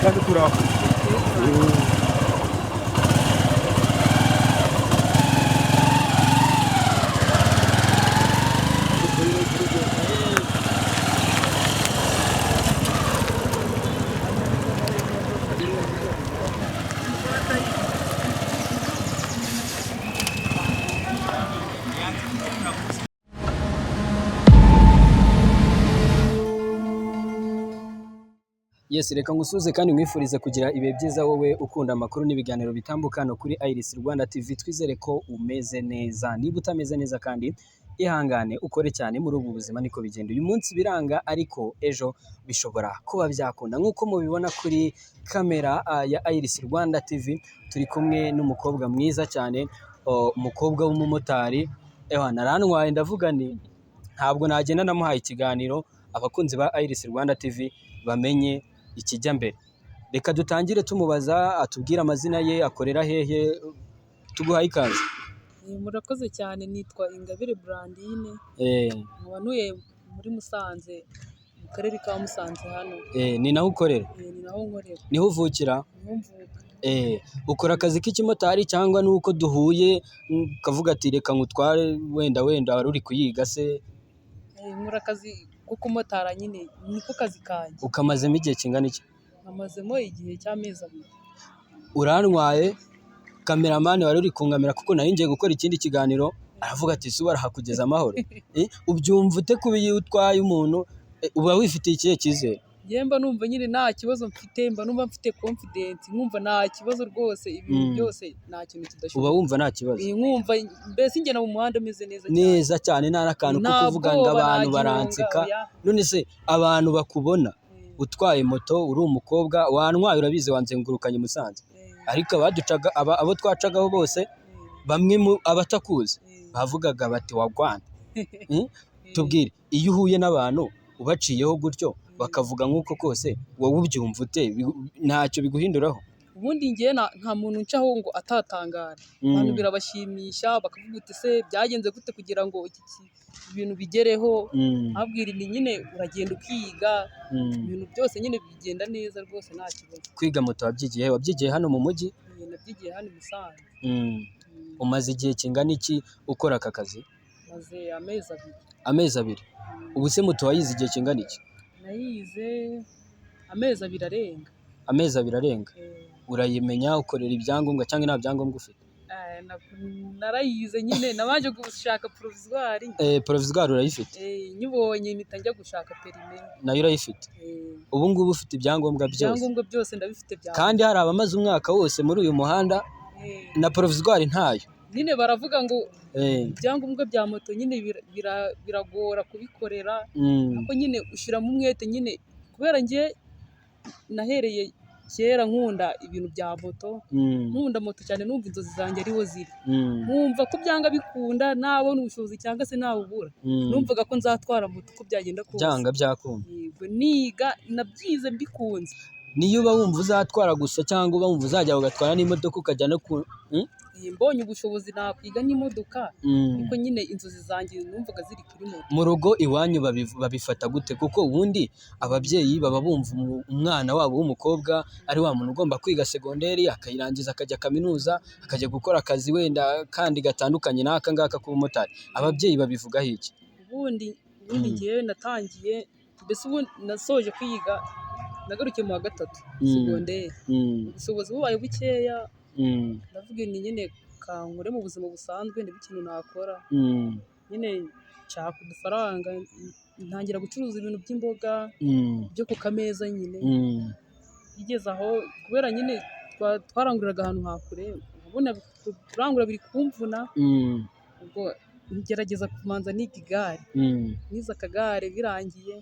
Kandi turaho. Yes, reka ngusuze kandi nkwifurize kugira ibihe byiza wowe ukunda amakuru n'ibiganiro bitambuka hano kuri Iris Rwanda TV. Twizere ko umeze neza. Niba utameze neza kandi ihangane ukore cyane, muri ubu buzima niko bigenda. Uyu munsi biranga ariko ejo bishobora kuba byakunda. Nk'uko mubibona kuri kamera ya Iris Rwanda TV, turi kumwe n'umukobwa mwiza cyane, umukobwa w'umumotari. Ewa narantwaye, ndavuga nti ntabwo nagenda namuhaye ikiganiro, abakunzi ba Iris Rwanda TV bamenye ikijya mbere. Reka dutangire tumubaza atubwire amazina ye, akorera hehe, tuguhaye ikaze. Murakoze cyane, nitwa Ingabire Brandine, nkaba ntuye muri Musanze, mu karere ka Musanze hano. Ni naho ukorera? Ni naho nkorera. Niho uvukira? Niho mvuka. Ukora akazi k'ikimotari cyangwa nuko duhuye ukavuga ati reka ngutware, wenda wari uri kuyiga se? Nkora akazi ko kumotara nyine, niko kazi kanjye. Ukamazemo igihe kingana iki? Nkamazemo igihe cy'amezi 2. Urantwaye, kameramani wari uri kunkamera kuko nari ngiye gukora ikindi kiganiro, aravuga ati ''Ese barahakugeza amahoro?'' Ubyumva ute kuba iyo utwaye umuntu, uba wifitiye ikihe cyizere? Njye mba numva nyine nta kibazo mfite, mba numva mfite confidence, nkumva nta kibazo rwose, ibintu byose nta kintu kidashoboka. Uba wumva nta kibazo? Nkumva mbese ngenda mu muhanda meze neza cyane. Neza cyane, nta n'akantu ko kuvuga ngo abantu baranseka. None se abantu bakubona utwaye moto uri umukobwa, wantwaye urabizi wanzengurukanye Musanze, ariko abaducaga abo twacagaho bose bamwe mu abatakuzi bavugaga bati wagwana. Tubwire, iyo uhuye n'abantu ubaciyeho gutyo bakavuga nk'uko kose, wowe ubyumva ute? Ntacyo biguhinduraho? Ubundi njye nta muntu ncaho ngo atatangara. Abantu birabashimisha bakavuga uti se byagenze gute kugira ngo ibintu bigereho? Abwira ni nyine uragenda ukiga, ibintu byose nyine bigenda neza rwose nta kibazo. Kwiga moto wabyigiye? Wabyigiye hano mu mujyi? Nabyigiye hano i Musanze. Umaze igihe kingana iki ukora aka kazi? Maze amezi 2. Amezi 2. Ubu se moto wayize igihe kingana iki? Nayize amezi 2 arenga. Amezi 2 arenga. Urayimenya, ukorera ibyangombwa cyangwa nta byangombwa ufite? Narayize nyine, nabanje gushaka provisoire. Provisoire urayifite? Nyibonye mpita njya gushaka perime. Nayo urayifite? Ubu ngubu ufite ibyangombwa byose? Ibyangombwa byose ndabifite bya. Kandi hari abamaze umwaka wose muri uyu muhanda na provisoire ntayo. Nyine baravuga ngo ibyangombwa bya moto nyine biragora kubikorera, ariko nyine ushyiramo umwete nyine, kubera njye nahereye kera nkunda ibintu bya moto, nkunda moto cyane, numva inzozi zanjye ariho ziri, nkumva ko byanga bikunda nabona ubushobozi cyangwa se nabubura, numvaga ko nzatwara moto uko byagenda kose. Byanga byakunda. Yego, niga nabyize mbikunze. Niyo uba wumva uzatwara gusa cyangwa uba wumva uzajya ugatwara n'imodoka ukajya no ku Mbonye ubushobozi nakwiga n'imodoka, kuko nyine inzozi zanjye numvaga ziri kuri moto. Mu rugo iwanyu babifata gute? Kuko ubundi ababyeyi baba bumva umwana wabo w'umukobwa ari wa muntu ugomba kwiga segonderi akayirangiza akajya kaminuza, akajya gukora akazi wenda kandi gatandukanye n'aka ngaka k'ubumotari. Ababyeyi babivugaho iki? Ubundi ngewe natangiye, mbese ubu nasoje kwiga nagarukiye mu wa 3 segonderi. Ubushobozi bubaye bukeya, ndavuga ni nyine kankure mu buzima busanzwe ndebe ikintu nakora. Nyine nshaka udufaranga, ntangira gucuruza ibintu by'imboga, byo ku kameza nyine. Bigeze aho kubera nyine twaranguriraga ahantu ha kure, ubona kurangura biri kumvuna, ubwo ngerageza kumanza niga igare. Nize akagare birangiye,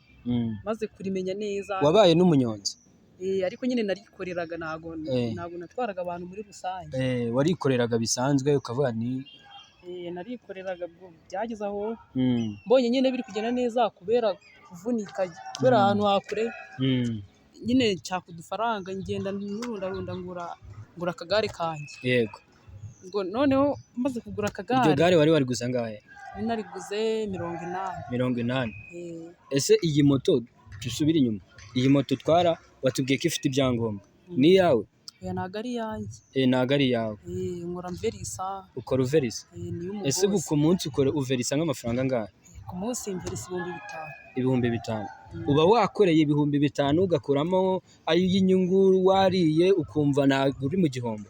maze kurimenya neza. Wabaye n'umunyonzi? Ariko nyine narikoreraga, ntago natwaraga abantu muri rusange. Warikoreraga bisanzwe ukavuga ni Narikoreraga, byageze aho mbonye nyine biri kugenda neza kubera kuvunika, kubera ahantu ha kure, nyine nshaka udufaranga ngenda nirundarunda ngura akagare kanjye. Yego. Ngo noneho maze kugura akagare. Iryo gare wari wariguze angahe? Nariguze 80. 80. Ese iyi moto dusubire inyuma, Iyi moto utwara watubwiye ko ifite ibyangombwa, ni iyawe? Oya, ntabwo ari iyanjye. Ntabwo ari iyawe. Nkora mverisa. Ukora uverisa? Ni iy'umugozi. Ese ubu ku munsi ukora uverisa nk'amafaranga angahe? Ku munsi mverisa 5000. 5000. Uba wakoreye 5000 ugakuramo ay'inyungu wariye, ukumva ntabwo uri mu gihombo?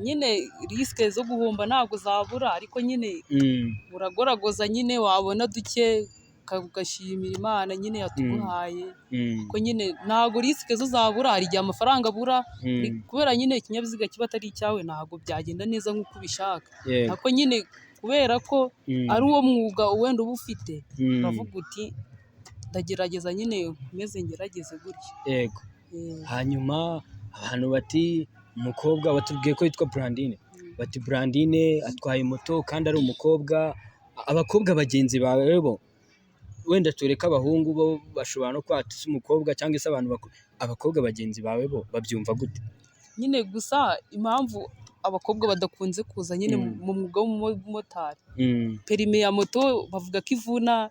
Nyine risike zo guhomba ntabwo zabura, ariko nyine uragoragoza nyine, wabona duke ugashimira Imana nyine yatuguhaye, ko nyine ntabwo risike zo zabura, hari igihe amafaranga abura kubera nyine ikinyabiziga kiba atari icyawe, ntabwo byagenda neza nk'uko ubishaka, ariko nyine kubera ko ari uwo mwuga wenda uba ufite, uravuga uti ndagerageza nyine nkomeze ngerageze gutya. Yego. Hanyuma abantu bati umukobwa watubwiye ko yitwa Brandine, bati Brandine atwaye moto kandi ari umukobwa, abakobwa bagenzi bawe bo wenda tureke abahungu bo bashobora no kwata umukobwa cyangwa se abantu bakuru, abakobwa bagenzi bawe bo babyumva gute? Nyine gusa impamvu abakobwa badakunze kuza nyine mu mwuga w'umumotari, perime ya moto bavuga ko ivuna,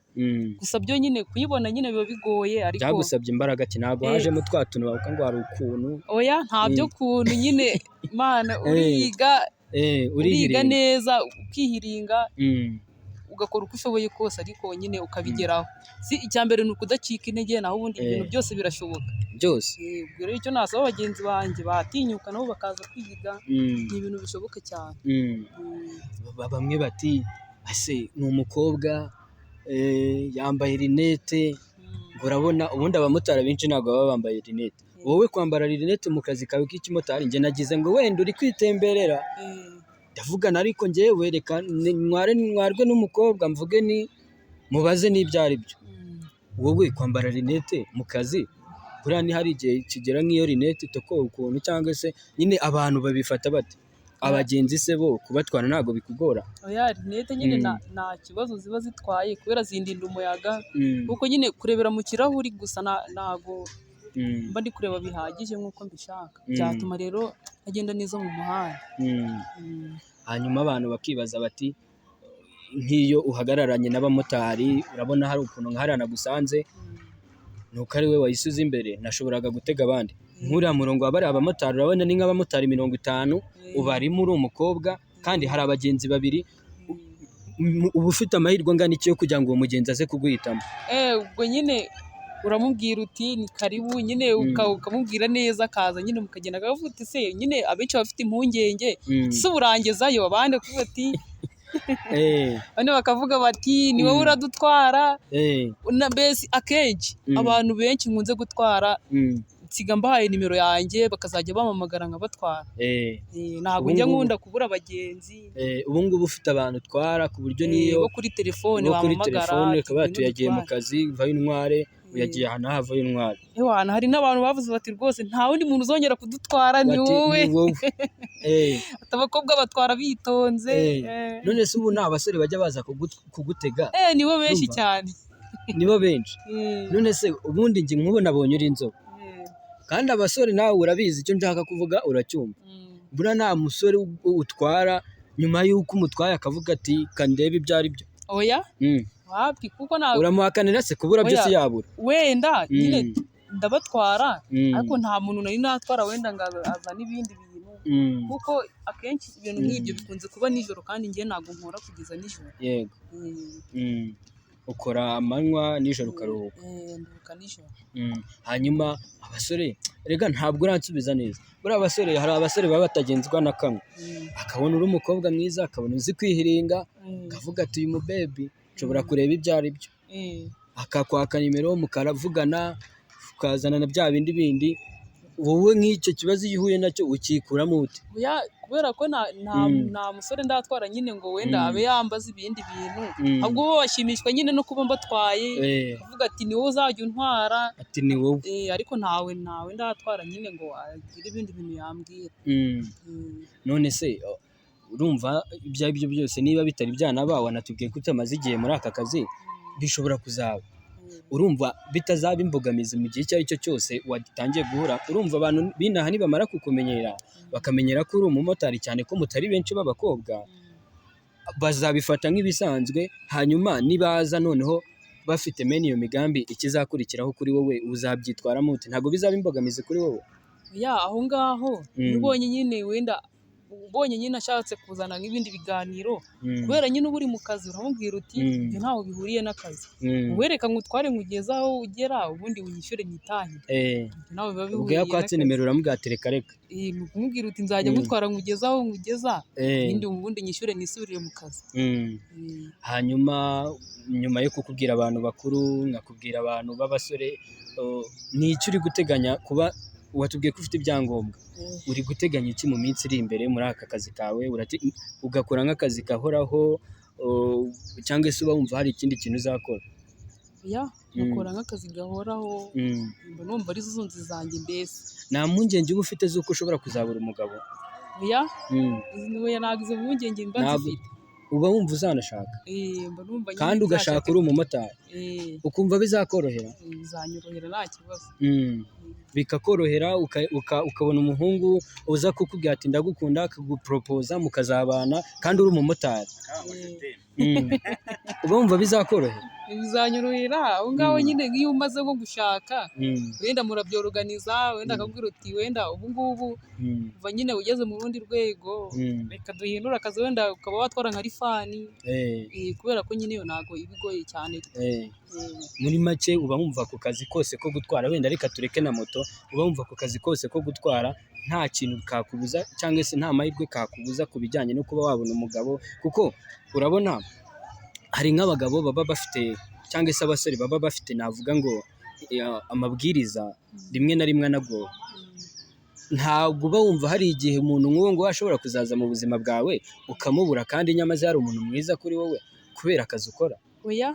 gusa byo nyine kuyibona nyine biba bigoye, ariko byagusabye imbaraga ki? Ntabwo hajemo twa tuntu bavuga ngo hari ukuntu? Oya, nta byo kuntu nyine, Imana uriga, uriga neza ukihiringa, ugakora uko ushoboye kose, ariko nyine ukabigeraho. Si icya mbere ni ukudacika intege, naho ubundi ibintu byose birashoboka byose. Ubwo rero icyo nasaba bagenzi banjye batinyuka nabo bakaza kwiga, ni ibintu bishoboka cyane. Bamwe bati ese ni umukobwa yambaye rinete, ngo urabona ubundi abamotari benshi ntabwo baba bambaye rinete. Wowe kwambara rinete mu kazi kawe k'ikimotari, njye nagize ngo wenda uri kwitemberera, ndavugana ariko njyewe reka ntwarwe n'umukobwa mvuge ni mubaze n'ibyo ari byo. Wowe kwambara rinete mu kazi, buriya ni hari igihe kigera nk'iyo rinete itokowe ukuntu, cyangwa se nyine abantu babifata bate? Abagenzi se bo kubatwara ntabwo bikugora? Oya, rinete nyine nta kibazo ziba zitwaye kubera zindinda umuyaga, kuko nyine kurebera mu kirahuri gusa ntabwo mba ndi kureba bihagije nk'uko mbishaka, byatuma rero agenda neza mu muhanda. Hanyuma abantu bakibaza bati nk'iyo uhagararanye n'abamotari urabona hari ukuntu nka hariya nagusanze, nuko ari we wayisize imbere nashoboraga gutega abandi. Nk'uriya murongo wa bariya abamotari urabona ni nk'abamotari 50, ubarimo uri umukobwa kandi hari abagenzi babiri, uba ufite amahirwe angana iki yo kugira ngo uwo mugenzi aze kuguhitamo? Ubwo nyine uramubwira uti ni karibu nyine, ukamubwira neza akaza nyine mukagenda, akavuga uti se nyine abenshi bafite impungenge se uburangezayo, abandi bakavuga ati abandi bakavuga bati ni wowe uradutwara. Mbese akenshi abantu benshi nkunze gutwara nsiga mbahaye nimero yanjye bakazajya bampamagara nkabatwara. Ntabwo njya nkunda kubura abagenzi. Ubu ngubu ufite abantu utwara ku buryo niyo bo kuri telefone bampamagara tuyagiye mu kazi vayo intware, uyagiye ahantu aha vayo intware. Hari n'abantu bavuze bati rwose nta wundi muntu uzongera kudutwara ni wowe. Abakobwa batwara bitonze. None se ubu nta basore bajya baza kugutega? Nibo benshi cyane. Nibo benshi. None se ubundi njye nk'ubu nabonye uri inzobe, kandi abasore nawe urabizi icyo nshaka kuvuga uracyumva, buriya nta musore utwara nyuma y'uko umutwaye akavuga ati kandebe ibyo ari byo? Oya, wapi, kuko ntabwo uramuhakanira se kubura byose yabura. Wenda nyine ndabatwara, ariko nta muntu nari natwara wenda ngo azane ibindi bintu, kuko akenshi ibintu nk'ibyo bikunze kuba nijoro, kandi njye ntabwo nkora kugeza nijoro. Yego. Ukora amanywa nijoro ukaruhuka? Nduhuka nijoro. Hanyuma abasore rega ntabwo uransubiza neza, buriya abasore hari abasore baba batagenzwa na kamwe, akabona uri umukobwa mwiza, akabona uzi kwihiringa, akavuga ati uyu mubebi nshobora kureba ibyo ari byo, akakwaka nimero mukaravugana, ukazana na bya bindi bindi. Wowe nk'icyo kibazo iyo uhuye nacyo ukikuramo ute? Kubera ko nta musore ndatwara nyine ngo wenda abe yambaza ibindi bintu, ahubwo bo bashimishwa nyine no kuba mbatwaye, akavuga ati ni wowe uzajya untwara, ati ni wowe, ariko ntawe ndatwara nyine ngo agire ibindi bintu yambwira. None se urumva ibyo ari byo byose niba bitari byanaba, wanatubwiye ko utamaze igihe muri aka kazi, bishobora kuzaba. Urumva bitazaba imbogamizi mu gihe icyo ari cyo cyose wagitangiye guhura? Urumva abantu b'inaha nibamara kukumenyera, bakamenyera ko uri umumotari, cyane ko mutari benshi b'abakobwa, bazabifata nk'ibisanzwe, hanyuma nibaza noneho bafite mene iyo migambi, ikizakurikiraho kuri wowe uzabyitwaramo ute? Ntabwo bizaba imbogamizi kuri wowe? Ya, aho ngaho iyo ubonye nyine, wenda ubonye nyine ashatse kuzana nk'ibindi biganiro, kubera nyine uba uri mu kazi, uramubwira uti ibyo ntaho bihuriye n'akazi, wereka ngo utware nkugeze aho ugera, ubundi unyishyure nitahire. Ibyo ntaho biba Ubwo bihuriye yakwatse n'akazi. nimero uramubwira ati reka reka. Ni ukumubwira uti nzajya ngutwara nkugeze aho nkugeza, ubundi nyishyure nisubirire mu kazi. Hanyuma nyuma yo kukubwira abantu bakuru, nkakubwira abantu b'abasore, ni iki uri guteganya? Kuba watubwiye ko ufite ibyangombwa, uri guteganya iki mu minsi iri imbere muri aka kazi kawe? Ugakora nk'akazi kahoraho, cyangwa se uba wumva hari ikindi kintu uzakora? Ya, nkakora nk'akazi gahoraho, mba numva ari zo nzozi zanjye mbese. Nta mpungenge uba ufite z'uko ushobora kuzabura umugabo? Oya, oya, ntabwo izo mpungenge mba nzifite. Uba wumva uzanashaka? Mba numva nyine Kandi ugashaka nzashaka. uri umumotari, ukumva bizakorohera? Bizanyorohera nta kibazo. Bikakorohera, ukabona umuhungu uza kukubwira ati ndagukunda, akaguporopoza mukazabana kandi uri umumotari. Uba wumva bizakorohera? Bizanyorohera aho ngaho nyine, nk'iyo umaze nko gushaka, wenda murabyoroganiza, wenda akakubwira uti wenda ubu ngubu uva nyine ugeze mu rundi rwego, reka duhindure akazi, wenda ukaba watwara nka rifani, kubera ko nyine iyo ntabwo iba igoye cyane. Muri make uba wumva ku kazi kose ko gutwara, wenda reka tureke na moto, uba wumva ku kazi kose ko gutwara nta kintu kakubuza cyangwa se nta mahirwe kakubuza ku bijyanye no kuba wabona umugabo? Kuko urabona hari nk'abagabo baba bafite, cyangwa se abasore baba bafite, navuga ngo amabwiriza rimwe na rimwe anagora. Ntabwo uba wumva hari igihe umuntu nk'uwo nguwo ashobora kuzaza mu buzima bwawe ukamubura, kandi nyamaze hari umuntu mwiza kuri wowe kubera akazi ukora? Oya,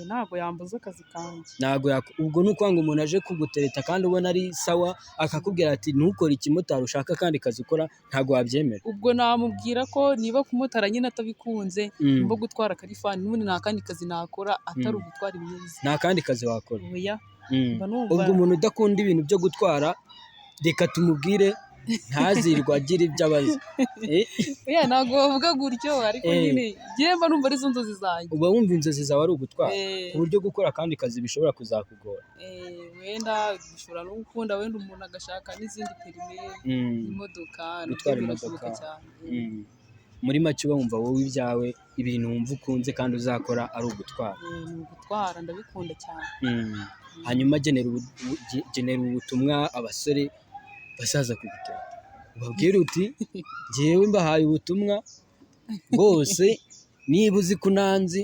ntabwo yambuza akazi kanjye. Ntabwo ubwo ni ukuvuga ngo umuntu aje kugutereta kandi ubona ari sawa, akakubwira ati ntukore ikimotari, ushaka akandi kazi ukora, ntabwo wabyemera? Ubwo namubwira ko niba kumotara nyine atabikunze, ngomba gutwara akarifani, n'ubundi nta kandi kazi nakora atari ugutwara ibinyabiziga. Nta kandi kazi wakora? Oya. Mba numva Ubwo umuntu udakunda ibintu byo gutwara, reka tumubwire ntazirwe agira ibyo abaza. Oya, ntabwo bavuga gutyo, ariko nyine njyewe mba numva ari zo nzozi zanjye. Uba wumva inzozi zawe ari ugutwara, ku buryo gukora akandi kazi bishobora kuzakugora? Wenda bishobora no gukunda, wenda umuntu agashaka n'izindi perime, imodoka, nabyo Gutwara birashoboka imodoka. cyane. Muri make uba wumva wowe ibyawe, ibintu wumva ukunze kandi uzakora ari ugutwara? Ni ugutwara, ndabikunda cyane. Hanyuma genera ubutumwa abasore bazaza kugutera, ubabwire uti njyewe mbahaye ubutumwa bwose, niba uzi ko unanzi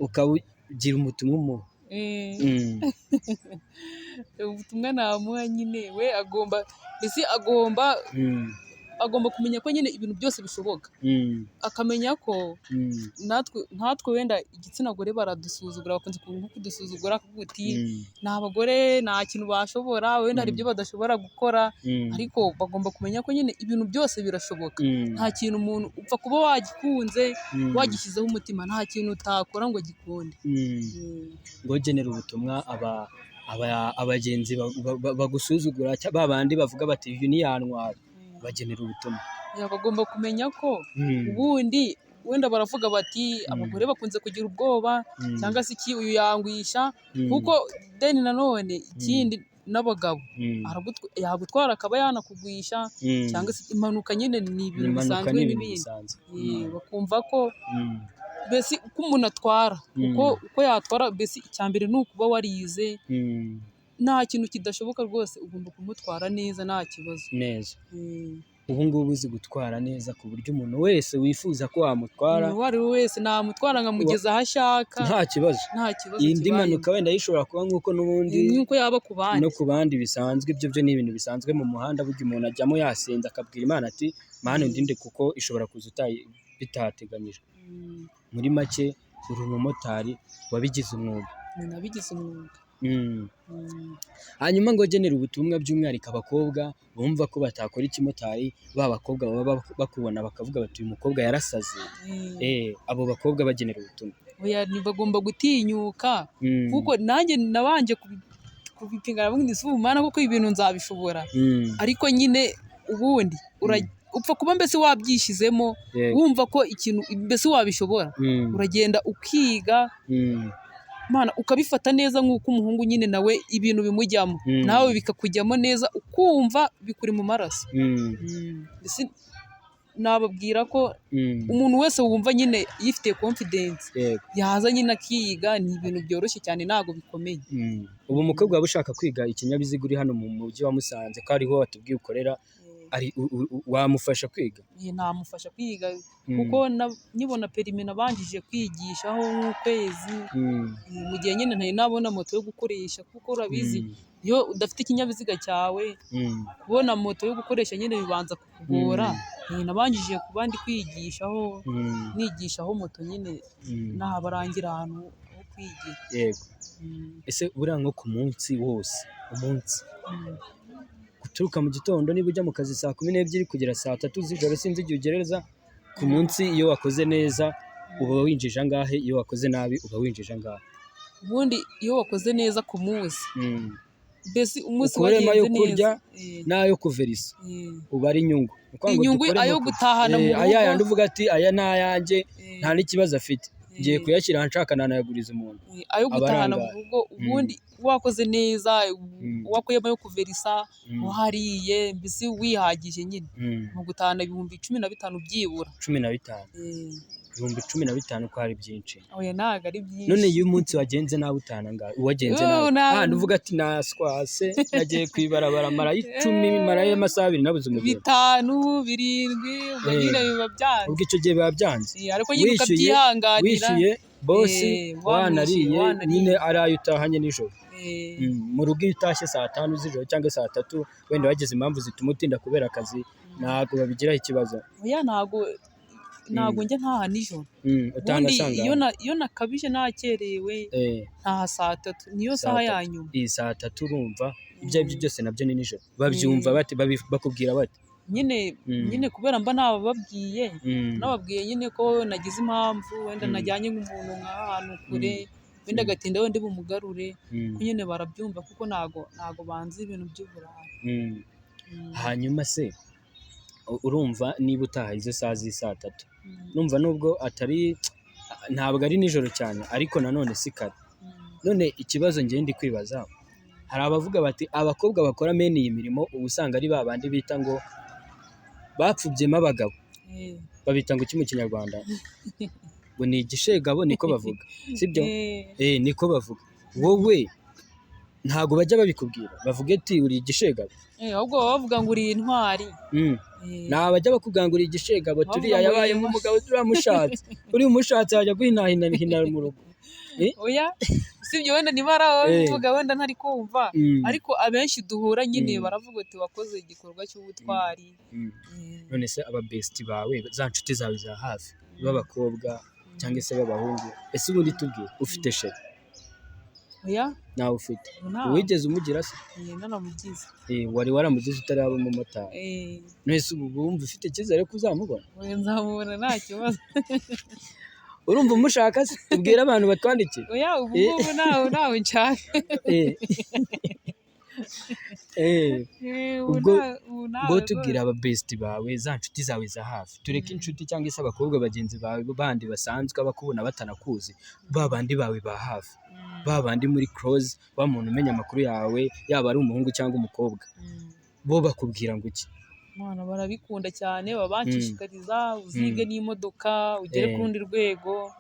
ukabugira ubutumwa umuha. Ubutumwa namuha nyine, we agomba mbese agomba agomba kumenya ko nyine ibintu byose bishoboka, akamenya ko natwe wenda igitsina gore baradusuzugura, bakunze nko kudusuzugura, kuvuga uti ni abagore nta kintu bashobora, wenda hari ibyo badashobora gukora, ariko bagomba kumenya ko nyine ibintu byose birashoboka. Nta kintu umuntu upfa kuba wagikunze, wagishyizeho umutima, nta kintu utakora ngo gikunde. Ngo genera ubutumwa abagenzi bagusuzugura, ba bandi bavuga bati uyu ntiyantwara, bagenera ubutumwa. Ya, bagomba kumenya ko ubundi wenda baravuga bati abagore bakunze kugira ubwoba, cyangwa se iki, uyu yangwisha, kuko deni nanone ikindi n'abagabo yagutwara akaba yanakugwisha, cyangwa se impanuka nyine ni ibintu Impanuka bisanzwe ni ibintu n'ibindi. bisanzwe. Bakumva ko mbese uko umuntu atwara, uko yatwara, mbese icya mbere ni ukuba warize, nta kintu kidashoboka rwose, ugomba kumutwara neza nta kibazo. Neza. Ubu ngubu uzi gutwara neza ku buryo umuntu wese wifuza ko wamutwara, Umuntu uwo ari we wese namutwara nkamugeza aho ashaka, nta kibazo. Nta kibazo Indi kibayemo. mpanuka wenda ishobora kuba nk'uko n'ubundi Nk'uko yaba ku bandi. no ku bandi bisanzwe, ibyo byo ni ibintu bisanzwe mu muhanda, burya umuntu ajyamo yasenze akabwira Imana ati Mana undinde, kuko ishobora kuza bitateganyijwe. Muri make uri umumotari wabigize umwuga. Nabigize umwuga. Hanyuma ngo genera ubutumwa by'umwihariko abakobwa bumva ko batakora ikimotari, ba bakobwa baba bakubona bakavuga bati uyu mukobwa yarasaze. Abo bakobwa bagenera ubutumwa. Oya, bagomba gutinyuka, kuko nanjye nabanje kubipinga, ndavuga nti si ubumana kuko ibintu nzabishobora, ariko nyine ubundi upfa kuba mbese wabyishyizemo, wumva ko ikintu mbese wabishobora, uragenda ukiga. Mana ukabifata neza nk'uko umuhungu nyine nawe ibintu bimujyamo, nawe bikakujyamo neza ukumva bikuri mu maraso. Mbese nababwira ko umuntu wese wumva nyine yifitiye confidence yaza nyine akiga, ni ibintu byoroshye cyane ntabwo bikomeye. Ubu umukobwa waba ushaka kwiga ikinyabiziga uri hano mu mujyi wa Musanze ko ariho watubwiye ukorera, wamufasha kwiga? Namufasha kwiga kuko nkibona perime nabanjije kwigishaho nk'ukwezi, mu gihe nyine ntari nabona moto yo gukoresha, kuko urabizi iyo udafite ikinyabiziga cyawe kubona moto yo gukoresha nyine bibanza kukugora. Nabanjije kuba ndi kwigishaho, nigishaho moto nyine nahabarangira ahantu ho kwigira. Yego. Ese buriya nko ku munsi wose, umunsi guturuka mu gitondo niba ujya mu kazi saa 12 kugera saa 3 z'ijoro, sinzi igihe ugereza, ku munsi iyo wakoze neza uba winjije angahe, iyo wakoze nabi uba winjije angahe? Ubundi iyo wakoze neza ku munsi, mbese umunsi ukuremo ayo wagenze kurya neza, n'ayo kuverisa, uba ari inyungu. Inyungu ayo gutahana mu rugo. Aya yandi uvuga ati aya ni ayanjye, nta n'ikibazo afite, ngiye kuyashyira nshaka nanayaguriza umuntu. Ayo gutahana mu rugo, ubundi wakoze neza, wakuyemo ayo kuverisa, wariye, mbese wihagije nyine. Mu gutahana 15,000 byibura. 15. 15,000 ko ari byinshi. Oya ntabwo ari byinshi. None iyo umunsi wagenze nabi utahana angahe? Uwagenze nabi. Handi uvuga ati naswase, nagiye kwibarabara mara 10, mara amasaha 2 nabuze umugeni. 5, 7, ubwo nyine biba byanze. Ubwo icyo gihe biba byanze. Ariko nyine ukabyihanganira. Wishyuye bosi, wanariye, nyine ari ayo utahanye nijoro. Mu rugo iyo utashye saa 5 z'ijoro cyangwa saa 3, wenda wagize impamvu zituma utinda kubera akazi, ntabwo babigiraho ikibazo. Oya ntabwo njya ntaha nijoro. Utanga sanga. Iyo nakabije nakerewe, ntaha saa 3, niyo saha ya nyuma. Iyi saa 3 urumva ibyo aribyo byose nabyo ni nijoro. Babyumva bate, bakubwira bate? Nyine kubera mba nabababwiye, nababwiye nyine ko nagize impamvu, wenda najyanye nk'umuntu nk'ahantu kure, wenda agatinda wenda bumugarure, ko nyine barabyumva kuko ntago banzi ibintu by'uburara. Hanyuma se urumva niba utaha izo saa z'i saa 3, numva nubwo atari ntabwo ari nijoro cyane, ariko nanone si kare. None ikibazo ngiye ndi kwibaza, hari abavuga bati abakobwa bakora mene iyi mirimo uba usanga ari ba bandi bita ngo bapfubyemo abagabo. Babita ngo iki mu Kinyarwanda? Ngo ni igishegabo, niko bavuga, sibyo? Niko bavuga. Wowe ntabwo bajya babikubwira, bavuga ati uri igishegabo. Ahubwo baba bavuga ngo uri intwari. Nta bajya bakubwira ngo uri igishegabo, turiya yabaye umugabo turamushatse. Uri umushatse yajya guhinahina mu rugo. Oya, sibyo wenda niba ari ababivuga wenda ntari kumva, ariko abenshi duhura nyine baravuga ati wakoze igikorwa cy'ubutwari. None se aba best bawe, za nshuti zawe za hafi, b'abakobwa cyangwa se b'abahungu, ese ubundi tubwire ufite sheri? Oya. Nawe ufite. Wigeze umugira se? Naramugize. Wari waramugize utaraba umumotari. None se ubu wumva ufite icyizere ko uzamubona? Oya, nzamubona nta kibazo. Urumva umushaka se? Tubwire abantu batwandikiye. Oya, ubu ngubu nawe nshaka. Ubwo tubwira aba best bawe, za nshuti zawe za hafi, tureke inshuti cyangwa se abakobwa bagenzi bawe bandi basanzwe abakubona batanakuzi, ba bandi bawe ba hafi, ba bandi muri close, wa muntu umenya amakuru yawe, yaba ari umuhungu cyangwa umukobwa, bo bakubwira ngo iki? Mwana barabikunda cyane, babanshishikariza uzige n'imodoka ugere ku rundi rwego.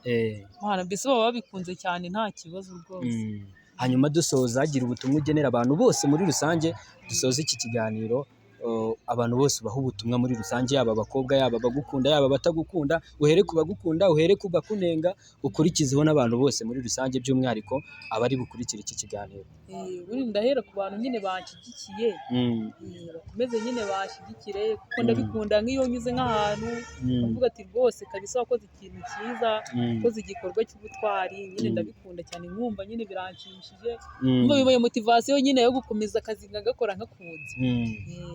Mwana mbese baba babikunze cyane nta kibazo rwose. Hanyuma dusoza, gira ubutumwa ugenera abantu bose muri rusange, dusoza iki kiganiro, abantu bose ubaha ubutumwa muri rusange, yaba abakobwa, yaba abagukunda, yaba abatagukunda, uhere ku bagukunda, uhere ku bakunenga, ukurikizeho n'abantu bose muri rusange, by'umwihariko abari bukurikira iki kiganiro. Ubundi ndahera ku bantu nyine banshyigikiye, bakomeze nyine banshyigikire, kuko ndabikunda nk'iyo nyuze nk'ahantu bavuga ati rwose kabisa wakoze ikintu cyiza, wakoze igikorwa cy'ubutwari, nyine ndabikunda cyane, nkumva nyine biranshimishije, nkumva bibaye motivasiyo nyine yo gukomeza akazi nkagakora nkakunze.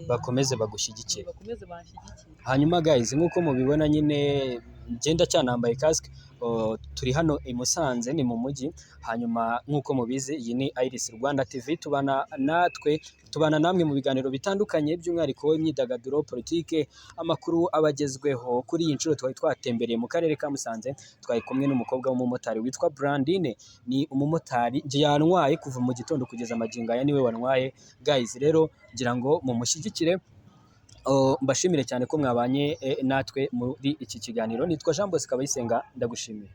Bakomeze bagushyigikire, bakomeze banshyigikire. Hanyuma guys, nk'uko mubibona nyine Ngenda cyanambaye kasike. Turi hano i Musanze, ni mu mujyi. Hanyuma nk'uko mubizi, iyi ni Iris Rwanda TV, tubana natwe, tubana namwe mu biganiro bitandukanye, by'umwihariko imyidagaduro, politike, amakuru abagezweho. Kuri iyi nshuro twari twatembereye mu karere ka Musanze, twari kumwe n'umukobwa w'umumotari witwa Brandine. Ni umumotari, njye yantwaye kuva mu gitondo kugeza magingo aya, niwe wantwaye guys. Rero ngira ngo mumushyigikire. Mbashimire cyane ko mwabanye natwe muri iki kiganiro. Nitwa Jean Bosco Abayisenga, ndagushimiye.